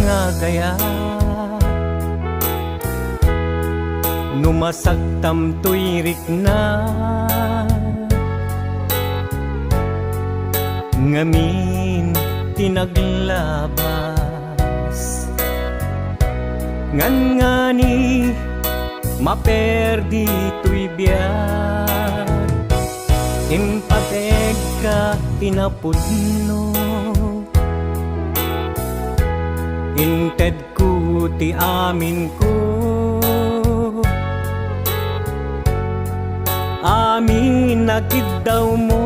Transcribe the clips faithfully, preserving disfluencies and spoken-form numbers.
agayat. No masaktam toy rikna, ngamin ti naglabas. Ngangani maperdi toy biag. Impategka ti napudno. Intedko ti aminko. Amin a kiddawmo.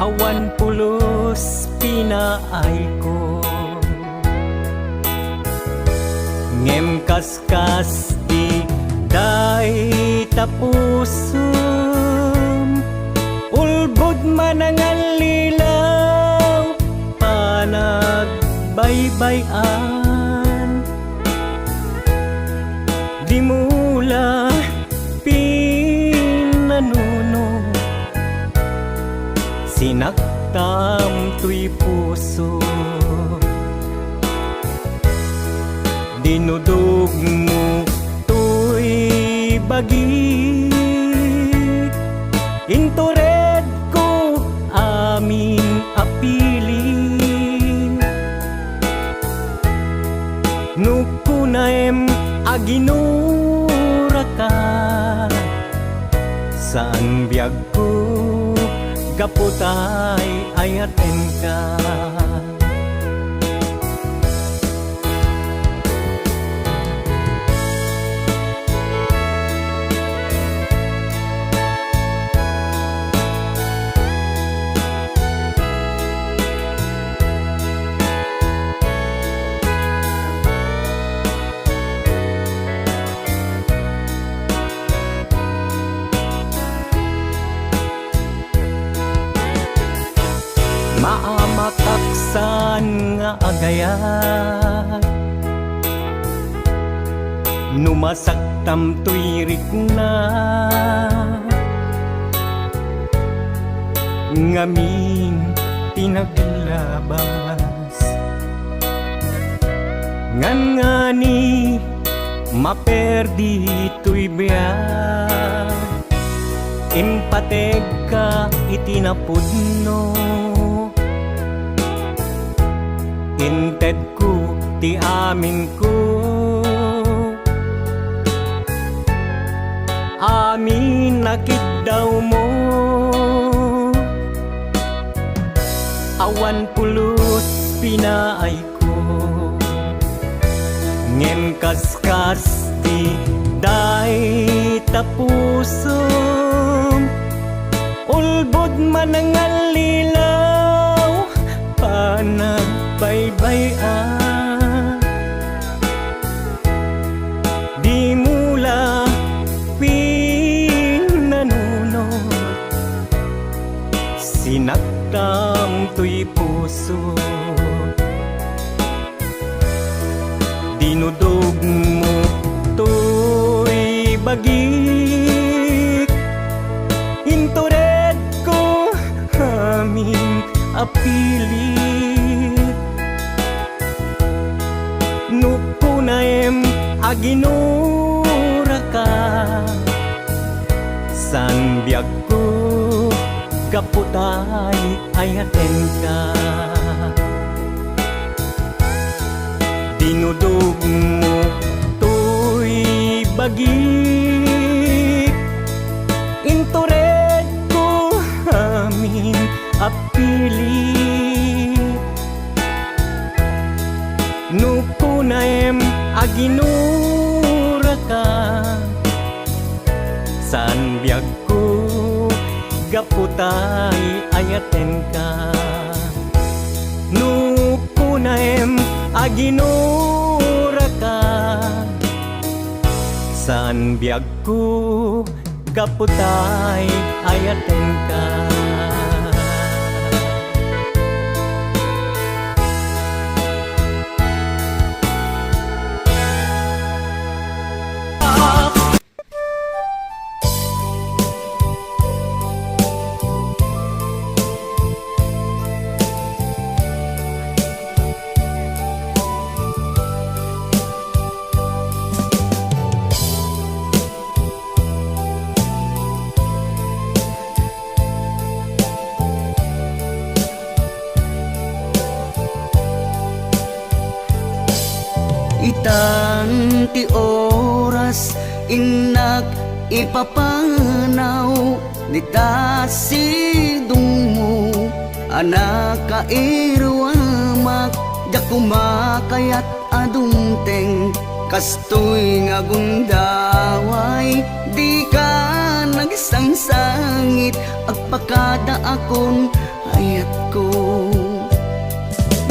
Awan pulos pinaayko. Ngem kas Kas di dayta pusom, ulbod manangallilaw, panagbaybay-an. Dimo la pinanuno, sinaktam toy puso. Dinudogmo toy bagik, inturedko amin a pilik. No kunaem a ginuraka, saan biagko gapu tay ayatenka. Maamatak saan nga agayat no masaktam toy rikna, ngamin ti naglabas. Ngangani maperdi toy biag, impategka iti napudno. Intedko ti aminko, amin a kiddawmo. Awan pulos pinaayko, ngem kaskas ti dayta pusom, ulbod manangallilaw, panagbaybay-an. Dimo la pinanunot, sinaktam toy puso. Dinudogmo toy bagik, inturedko amin a pilik. No kunaem a ginuraka, saan biagko gapu tay ayatenka. Dinudogmo toy bagik, inturedko amin a pilik. No kunaem a ginuraka, saan biagko gapu tay ayatenka. No kunaem a ginuraka, saan biagko gapu tay ayatenka. Itan ti oras, innak, ipapanaw dita sidongmo a nakairuamak. Diak koma kayat a dumteng kastoy nga gundaway. Dika nagsangsangit, agpakadaakon, ayatko.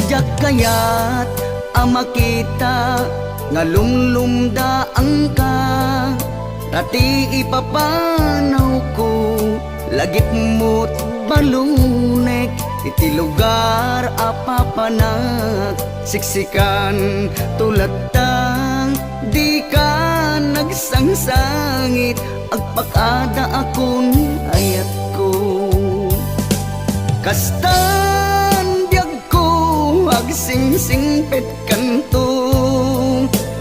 Diak kayat a makita nga lumlumdaangka, ta ti ipapanawko, lagipmo't balunek iti lugar a papanak. Siksikan to latta, dika nagsangsangit, agpakadaakon, ayatko. Kastan biagko, agsingsingpetkanto,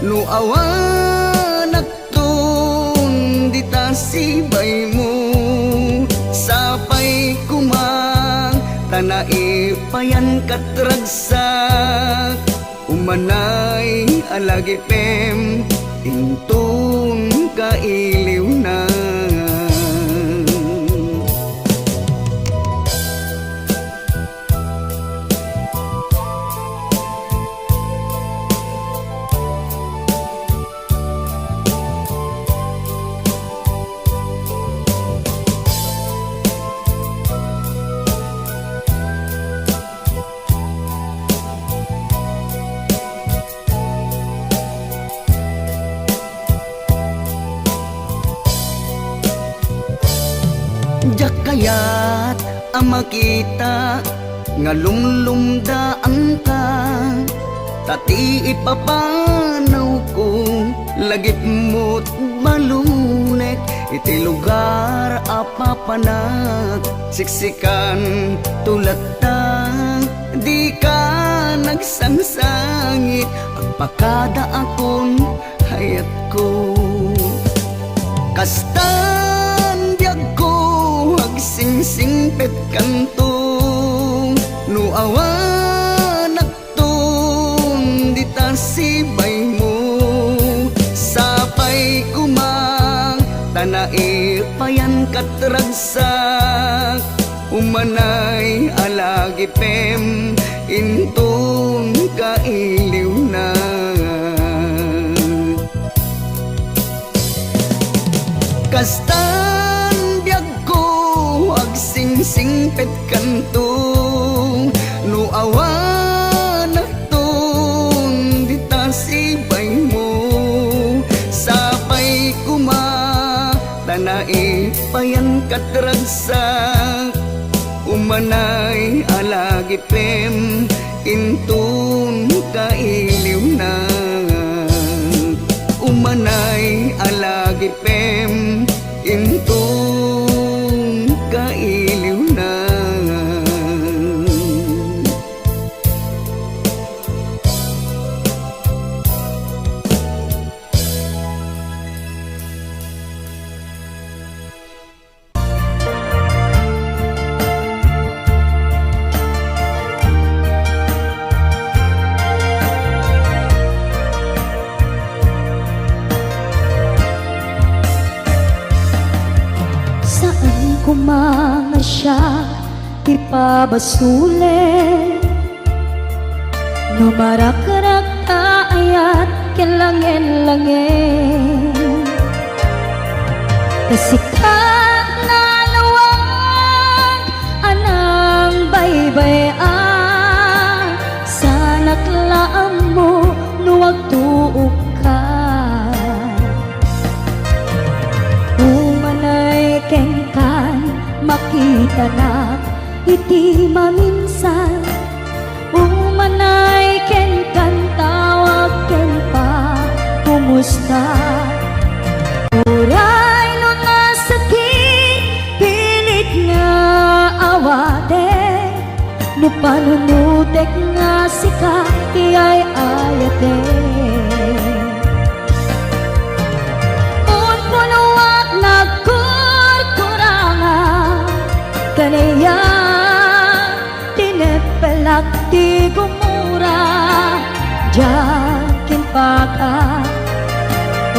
no awanakton dita sibaymo. Sapay koma ta naipayankat ragsak. Umanay a lagipem inton kailiwna. Diak kayat a makita nga lumlumdaangka, ta ti ipapanawko, lagipmo't balunek iti lugar a papanak. Siksikan to latta, dika nagsangsangit, agpakadaakon, ayatko. Kastan biagko, agsingsingpetkanto, no awanakton dita sibaymo. Sapay koma ta naipayankat ragsak. Umanay a lagipem inton kailiwna. Kastan biagko, agsingsingpetkanto, no awanakton dita sibaymo. Sapay koma ta naipayankat ragsak. Umanay a lagipem inton kailiwna. Umanay a lagipem inton kailiwna. Saan koma nga siak ti pabasolen. No marakrak ta ayat ken langen-langen, ta sika nalawag a nangbaybay-a, saanak la ammo no agtuokka. Umanay kenkan, makitanak iti maminsan. Umanay kenkan, tawag ken pakumusta. Uray no nasakit, pilit nga awatek. No panunotek nga sika ti ay-ayatek. Unpunoak, nagkurkurangak, kaniak tineppelak ti gumura. Diak ken Baka,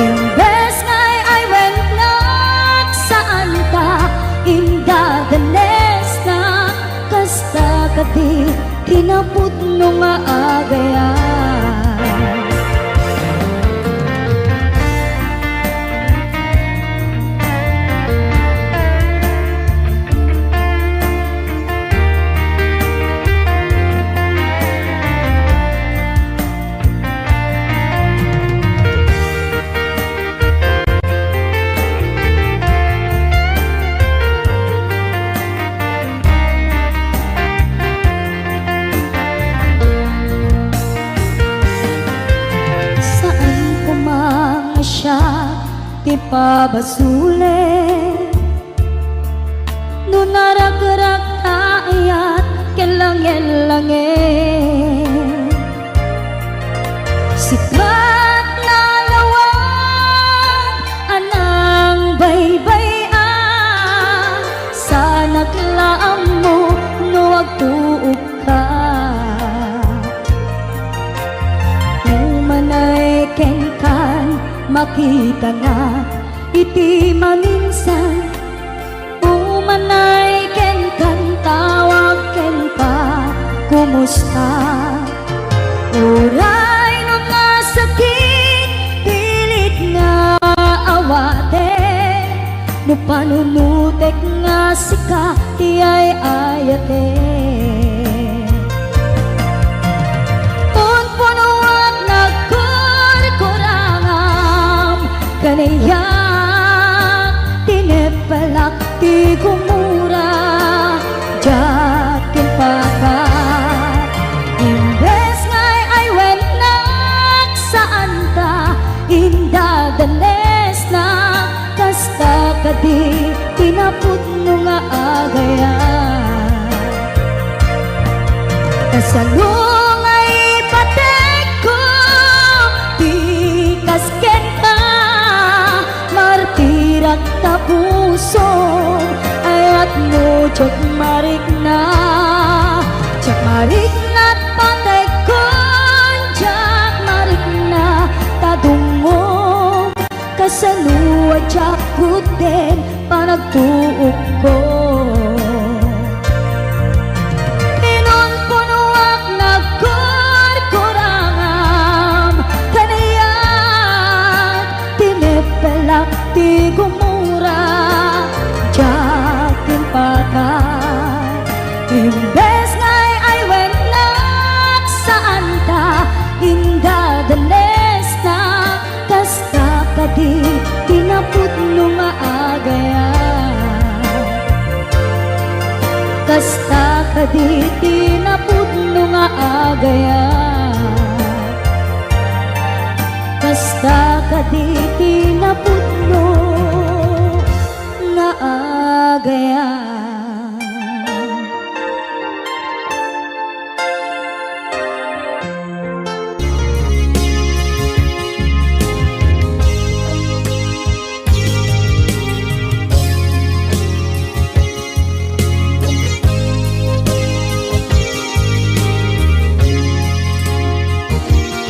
imbes nga ay-aywentnak, saanta indadanesnak, kasta kadi ti napudno nga agayam. Saan koma nga siak ti pabasulen no narakrak ta ayat ken langen-langen. Sika ti nalawan a nangbaybay-an, saanak la ammo no agtuokka. Umanay kenkan, makitanak iti maminsan. Umanay kenkan, tawag kenka, kumusta? Uray no nga sakit, pilit nga awaten, no panunotek nga sika ti ay-ayaten. Punpunoak nagkurkurangam, kaniak tinepelak ti gumura, diak impatay. Imbes nga ay-aywentnak, saanta indadanesnak, kasta kadi ti napudno nga agayam. Kasano nga ipatekko ti kas kenka, martirak ta pusom, ayatmo diak marikna, diak marikna ti patekkon, diak marikna ta dungngom. Kasano a diak gudden panagtuokko? Pinunpunoak nagkurkurangam, kaniak tinepelak ti gumura, diak impatay. Imbes nga ay-aywentnak, saanta indadanesnak, kasta kadi ti napudno nga agayam. Kasta kadi ti napudno nga agayam. Kasta kadi ti napudno nga agayam.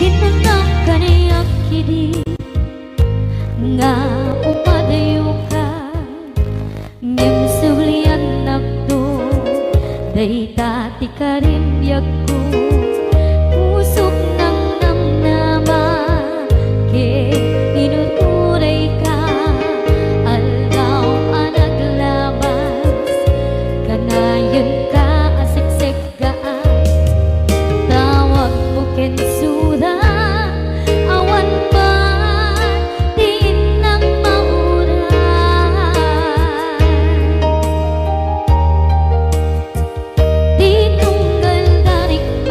Kinunam kaniak idi nga umadayoka. Ngem subliannakto, dayta ti karin biagko. Pusok nangnamnama ket inuturayka, aldaw a naglabas, kanayenka a seksek gaan. Tawagmo ken suda, awan man ti innang mauray. Ti tunggal da rikna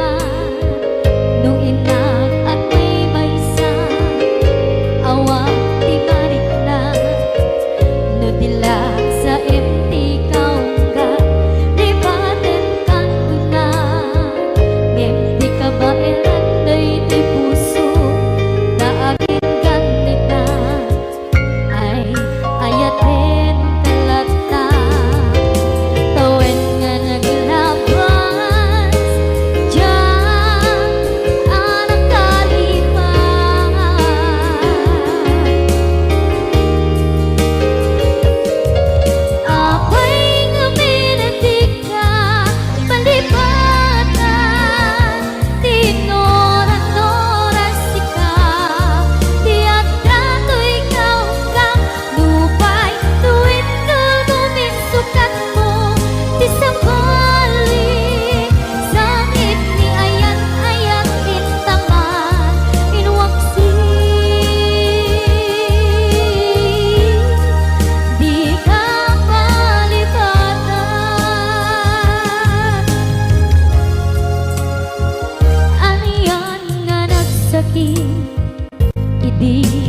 Di